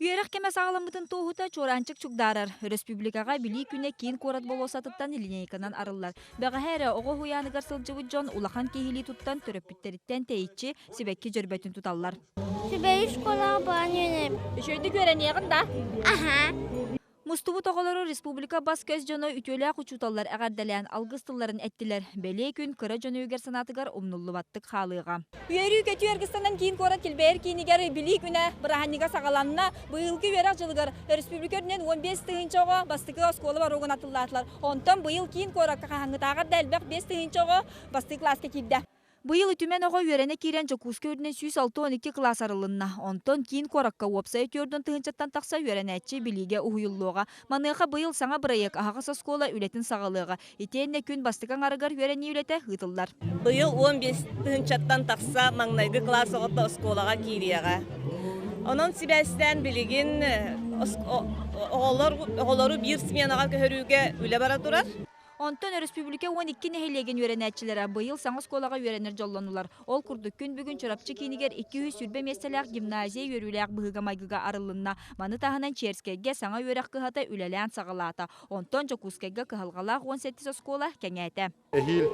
Үөрэх кэмэ саҕаламмытын туоһута Чуораанчык чугдаарар. Өрөспүүбүлүкэҕэ Билии күнэ киин куорат болуоссатыттан линейканан арыллар. Бэҕэһээ эрэ оҕо уһуйааныгар сылдьыбыт дьон улахан киһилии туттан төрөппүттэриттэн тэйиччи сибэкки дьөрбөтүн туталлар. Сүбэһи школаҕа баран үөрэнэбин. Үчүгэйдик үөрэниэҕин да? Аһа. Мустубут оҕолору республика бас-көс дьоно үтүөлээх учууталлар эҕэрдэлээн алгыс тылларын эттилэр. Бэлиэ күн кыра дьон өйүгэр санаатыгар умнуллубаттык хаалыаҕа. Үөрүү-көтүү аргыстанан киин куорат килбэйэр киинигэр Билии күнэ бырааһынньыга саҕаланна. Быйылгы үөрэх дьылыгар өрөспүүбүлүкэ үрдүнэн 15 тыһыынча оҕо бастакы оскуола боруогун атыллаатылар. Онтон быйыл киин куоракка хаһааҥҥытааҕар да элбэх 5 тыһыынча оҕо бастакы кылааска киирдэ. Быйыл үтүмэн оҕо үөрэнэ киирэн Дьокуускай үрдүнэн 162 кылаас арылынна. Онтон киин куоракка уопсай 40 тыһыынчаттан тахса үөрэнээччи билиигэ уһуйуллуоҕа. Маныаха быйыл саҥа бырайыак аһаҕас оскуола үлэтин саҕалыаҕа. Итиэннэ күн бастакы аҥарыгар үөрэнии үлэтэ ыытыллар. Быйыл 15 тыһыынчаттан тахса маҥнайгы кылаас оҕото оскуолаҕа киириэҕэ. Онон сибээстээн билигин оҕолор оҕолору биир сменаҕа көһөрүүгэ үлэ бара турар. Онтон өрөспүүбүлүкэ 12 нэһилиэгин үөрэнээччилэрэ быйыл саҥа оскуолаҕа үөрэнэр дьоллонулар. Ол курдук, күн бүгүн Чурапчы киинигэр 220 миэстэлээх гимназия үөрүүлээх быһыыга-майгыга арыллынна. Маны таһынан Черскэйгэ саҥа үөрэх кыһата үлэлээн саҕалаата. Онтон Дьокуускайга кыһалҕалаах 18 оскуола кэҥээтэ. Эһиил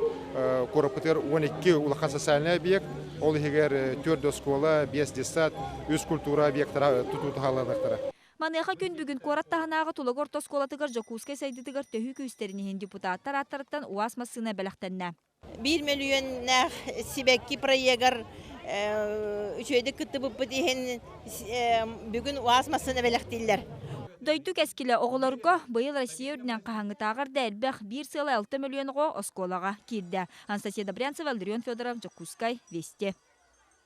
куораппытыгар 12 улахан социальнай объект, ол иһигэр 4 оскуола, 5 детсад, 3 культура объектара тутуу таһааланыахтара. Маныаха күн бүгүн куорат таһынааҕы Тулагы орто оскуолатыгар Дьокуускай сайдыытыгар төһүү күүстэрин иһин депутаттар ааттарыттан УАЗ массыына бэлэхтэннэ. Биир мөлүйүөннээх сибэкки проегар үчүгэйдик кыттыбыппыт иһин бүгүн УАЗ массыына бэлэхтииллэр. Дойду кэскилэ оҕолорго быйыл Россия үрдүнэн хаһааҥҥытааҕар да элбэх биир сыала 6 мөлүйүөн оҕо оскуолаҕа киирдэ. Анастасия Добрянцева, Илларион Федоров, Дьокуускай, Вести.